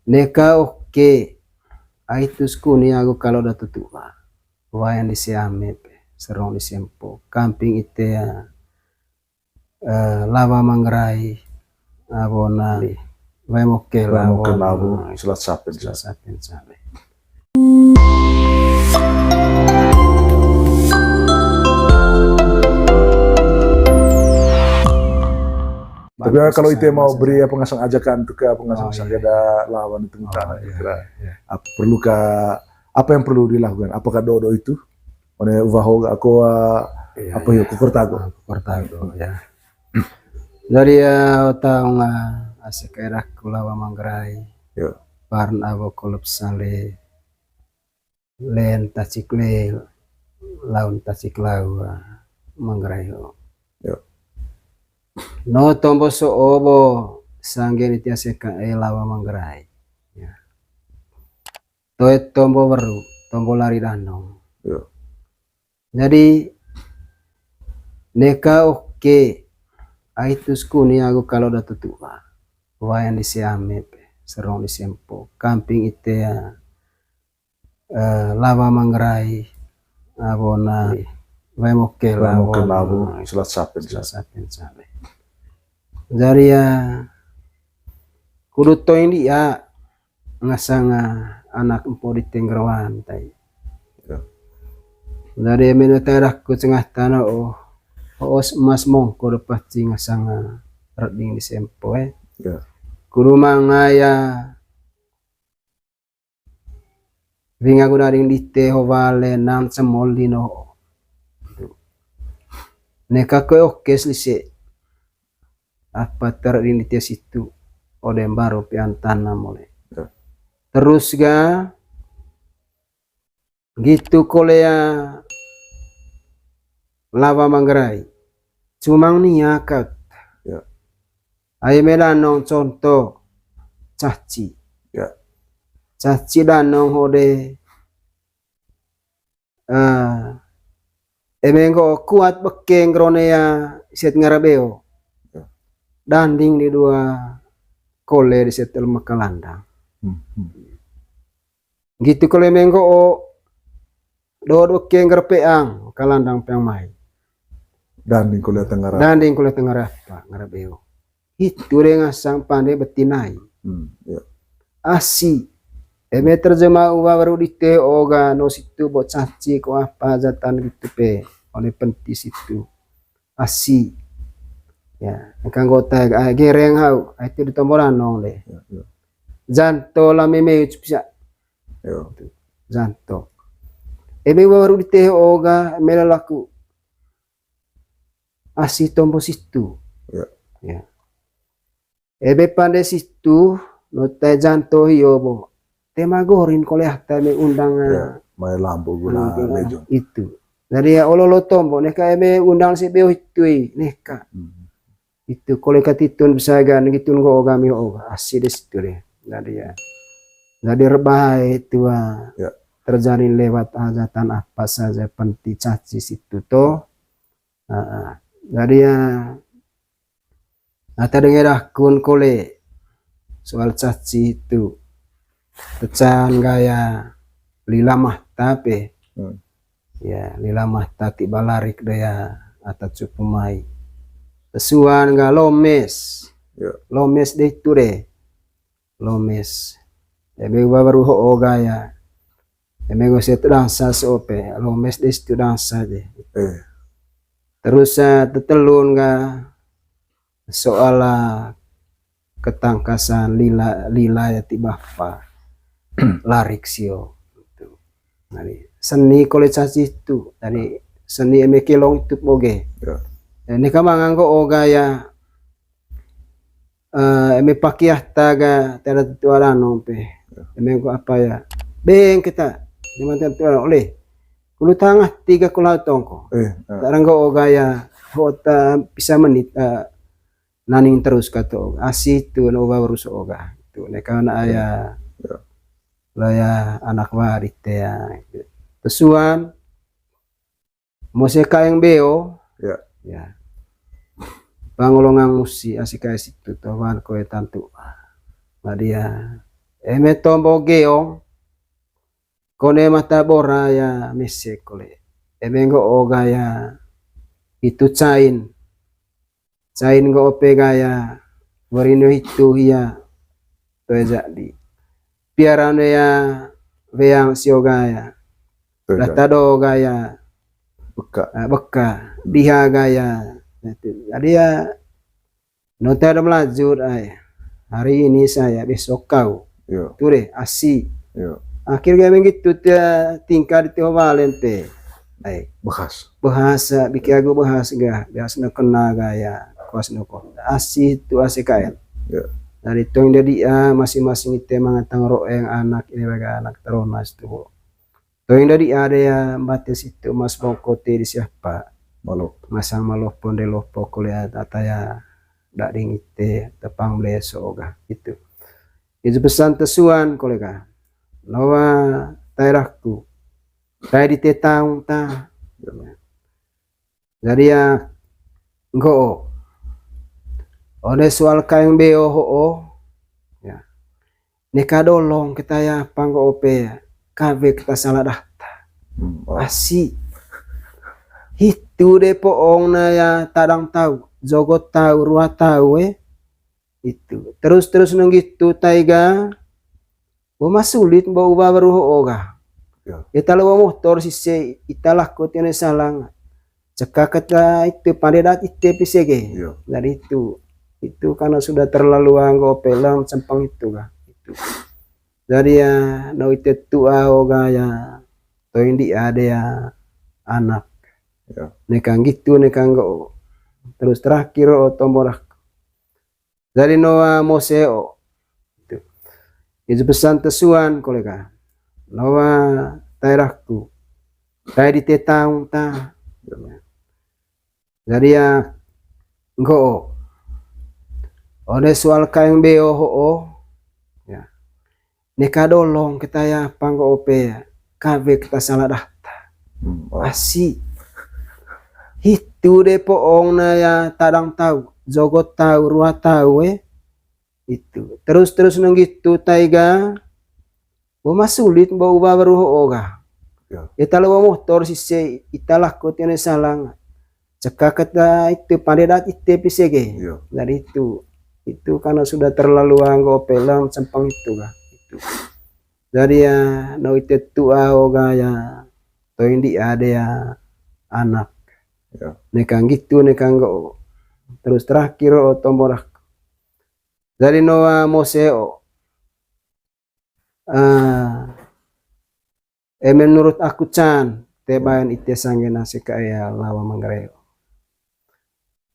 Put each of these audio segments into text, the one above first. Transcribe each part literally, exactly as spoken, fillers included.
Neka oke, ai tus kuni agu kalo da tutu'a. Wayan di se ame pe, serong di sempo. Kamping ite, eh, lawa Manggarai, abona. Wayan oke lawa. Wayan oke lawa, selat sapen, selat sapen, sapen. Tapi kalau ite mau beri apa ngasang ajakan tuh ke apa ngasang, oh, iya, sagada lawan itu, oh, minta, iya, kira, iya, apa perlu ka, apa yang perlu dilakukan? Apakah dodo itu? One uvaho ga ako, ah, iya, apa, iya, yo, kukur tago. Ah, kukur tago, ya. Dari, eh, taung, ah, asik erak ku lawa Manggarai. Yo. Parn abo kolop sale. Len tacik le, laun tacik lau, ah, Manggarai ho. Yo. No tombo so'o bo sanggen iti asik ka e lawa Manggarai. Ya. Toe tombo weru, tombo lari danong. Yo. Jadi, neka oke, ai tus kuni agu kalo da tutu'a. Wayan di se ame pe, serong di sempo. Kamping ite, eh, lawa Manggarai, abona. Wayan oke lawa, wayan oke lawa, selat sapen, selat sapen, sapen. Jadi ya, kudu toing dia, ngasang, ah, anak empo di tenggeroan tai. Ya. Dari mena teraku cengah tanah, oh, os emas mongko depat cing ngasang, ah, reding di sempo, eh. Ya. Kudu mangaya. Winga guna ding dite ho wale nan cemol dino. Neka koe oke selise. Apa ter ding dite situ. Ode mbaru pian tanam ole. Ya. Terus ga, gitu kole ya lawa Manggarai. Cumang nia kat. Ya. Ai me danong contoh caci. Ya. Caci danong hode, eh, eme nggo kuat bekeng rone ya set ngara beo. Ya. Danding di dua kole di set telma kalandang. Hmm, hmm. Gitu kole menggo o do do keng ngerpeang kalandang peang mai. Danding kole tengara. Danding kole tengara apa ngara beo. Hitu de ngasang pande betinai. Hmm, ya. Asi. Eme terjemah uwa baru dite oga no situ bo caci ko apa jatan gitu pe. One penti situ. Asi. Ya, engka anggota, ah, gereng hau, ah, itu di tombo danong de. Ya, ya. Janto la meme ucup sia. Ya. Janto. Eme baru dite oga mela laku. Asi tombo situ. Ya. Ya. Ebe pande situ, no te janto hio bo. Tema gorin kole ahta me undang, ya, ah, mai lampu guna, undang lejo. Itu. Jadi ya olo-olo tombo, neka eme undang si beo hitui, neka. Hmm. Itu kole katitun besagan, gitun go oga mi oga, asi de situ de. Jadi ya. Jadi rebah itu, ah, ya, terjadi lewat hajatan apa saja penti caci situ to. Ah, ah. Jadi ya, ata dengar akun kole soal caci itu. Tecan gaya lila mahta pe. Hmm. Ya, lila mahta ti balarik daya ata cupu mai. Tesuan ga lomes. Ya. Lomes de itu de. Lomes. Eme uwa baru ho oga ya. Eme go set dansa so pe. Lomes de situ dansa de. Eh. Terus, eh, tetelun ga soal, ah, ketangkasan lila, lila ya ti bapa. Larik sio. Gitu. Jadi, seni kole caci itu. Jadi, seni eme kelong itu boge. Ya. Ini kamang anggo oga ya, eh, eme pakiah taga tiada tetua danong pe. Ya. Eme ko apa ya? Beng kita. Di mana tetua danong? Oleh. Kulu tangah tiga kula tongko. Eh, eh. Tarang go oga ya. Hota bisa menit, eh, naning terus kato asi tu no uwa baru so oga tu neka na aya. Ya. Laya anak wa dite ya. Tesuan mose kaeng beo. Ya. Ya. Pangolongang musi asi kae situ to wan koe tantu. Madia Eme tombo geong, kone mata bora ya mese kole. Eme nggo'o ga ya itu cain. Cain nggo'o pe ga ya weri no hitu hia toe jadi. Piara no ya weang sio ga ya. Toe jadi. Data do ga ya. Beka. Ah, beka. Diha ga ya. Jadi ya, nota ada melajur ai. Hari ini saya, besok kau. Yo. Tu deh, asi. Yo. Akhirnya menggitu tia tingkah di tio valen te. Ai. Bahas. Bahasa, bikin aku bahas ga, biasa na kena ga ya, kuas no kota. Asi tu asi kaen. Yo. Dari tong dari a, masing-masing ite mangatang roeng anak, ini baga anak terona situ. Toing dadi ada ya mbatis itu mas bongko te di siapa. Malo. Masang malo ponde lopo kuliah tata ya dading ite tepang bleso ga itu. Itu pesan tesuan kolega. Lawa tae rahku. Tae di te taung ta. Jadi ya, nggo'o. One soal kaeng beo ho'o. Ya. Neka dolong kita ya, panggo'o pe kawe kita salah dahta. Hmm, oh. Asi. Hitu de po'ong na ya tadang tau, jogot tau, rua tau, eh. Itu. Terus-terus nunggu itu taiga. Bo masulit bo uba baru ho'o ga. Ya. Ita lewa motor sise ita laku tione salang. Cekak kata itu pande dat ite pisege. Ya. Dari itu, itu karena sudah terlalu anggo pelang sempang itu ga. Itu. Jadi ya, no ite tua o ga ya, toin di ada ya anak. Ya. Nekang gitu, nekang go. Terus terakhir o tomborak. Dari Noah Mose o. Itu. Itu pesan tesuan kolega. Noah tae rahku. Tae di te taung ta. Jadi ya nggo'o. One soal kaeng beo ho'o. Ya. Neka dolong kita ya panggo'o pe kawe kita salah dahta. Hmm, oh. Asi. Hitu de po'ong na ya tadang tau, jogot tau, rua tau eh. Itu. Terus-terus nunggu itu taiga. Bo masulit bo uba baru ho'o ga. Ya. Ita lewa motor sise ita laku tione salang. Cekak kata itu pande dat ite pisege. Iya. Jadi itu, itu karena sudah terlalu anggo pelang sempang itu ga. Itu. Jadi ya, no ite tua o ga ya, toin di ada ya anak. Iya. Nekang gitu, nekang go. Terus terakhir o tomborak. Jadi Noah Mose o. Ah, eh, menurut aku can, te baen ite sanggen ase kae lawa Manggarai.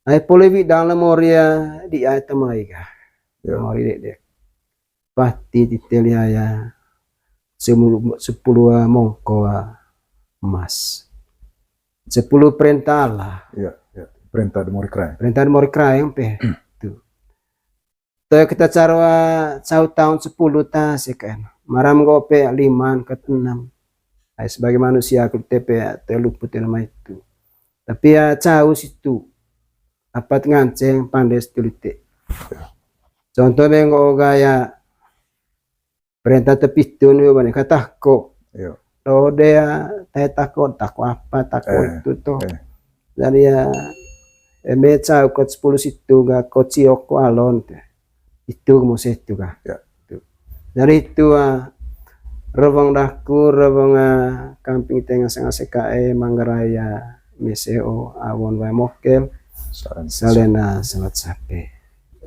Ai pole widang le moria di ai tamai ga. Ya. Mori dek dek. Pati tite lia ya. Sepuluh, sepuluh, ah, mongko, ah, emas. Sepuluh perintah Allah. Ya, ya. Perintah de mori krai. Perintah de mori krai pe. Tuh. Te kita cara cau taun sepuluh ta seken. Maram nggo'o pe liman ke enam. Ai sebagai manusia ke te pe te luput nama itu. Tapi ya cau situ. Apat nganceng pande situ lite. Contoh be nggo'o ga ya perintah tepitun yo bani katako. Iya. Do dea tae tako, tako apa, tako itu to. Eh. Jadi ya, eme cau kot sepuluh situ ga ko ciok ko alon te. Itu mose itu ga. Ya. Itu. Jadi itu, ah, rewang daku, rewang, ah, kamping tengah sengah sekae Manggarai ya mese o awon wae mokel. Salen. Salena salat sape.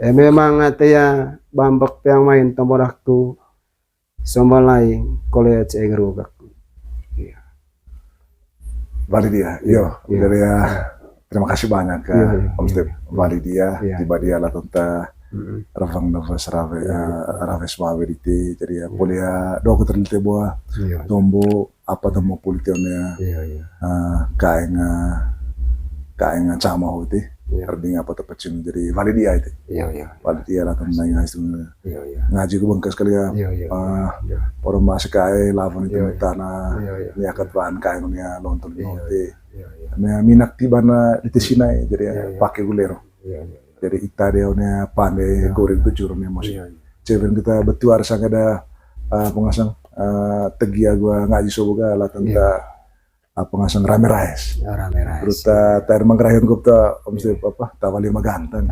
Eh, memang ate ya bambek peang main tombo daku. Sombalai kole cek gerugak. Iya. Wali dia. Iya, yo, iya. Dari ya, terima kasih banyak, iya, iya, Om Step. Iya. Wali dia, iya. Tiba dia lah tentang revang nervous rave, iya, eh, rave suawe dite. Jadi ya, iya, poli ya dokter dite buah. Iya. Tombo apa tombo poli tione ya. Iya, iya. Eh, kaeng, eh, kaeng cama hoti. Iya. Erding apa tepecin. Jadi wali dia itu. Iya, iya. Wali dia lah tentang itu. Iya, iya. Ngaji ku bengkas kali ya. Iya, iya. Ah, iya. Poro masih kae lawan itu, iya, iya, tanah. Iya, iya. Niakat bahan kae nia nonton, iya, iya, iya, iya. Nia minak tiba na di te sini, jadi, iya, iya, pakai gulero. Iya, iya. Jadi ita dia nia pande, iya, goreng, iya, tujuh nia masih. Iya, iya. Ceven kita betuar sang ada ah, apa ngasang, ah, tegi agu ngaji sobo ga latan ta, apa ngasang, rame rais. Oh, rame rais. Terus ta, ta air mangkerayon gup ta, om Steve, apa, ta wali maganteng.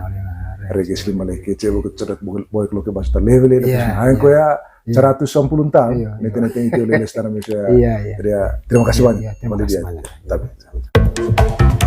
Regis lima lagi, cewek ke cedat boy, boy keluar ke bahasa terlebih lagi. Iya, Nah, yang iya. Koya seratus sembilan puluh tahun. Iya, iya. Nanti nanti itu lagi lestari Indonesia. Iya, iya. Jadi, terima kasih Iya, banyak. Iya, terima Mali kasih dia. banyak. Tapi.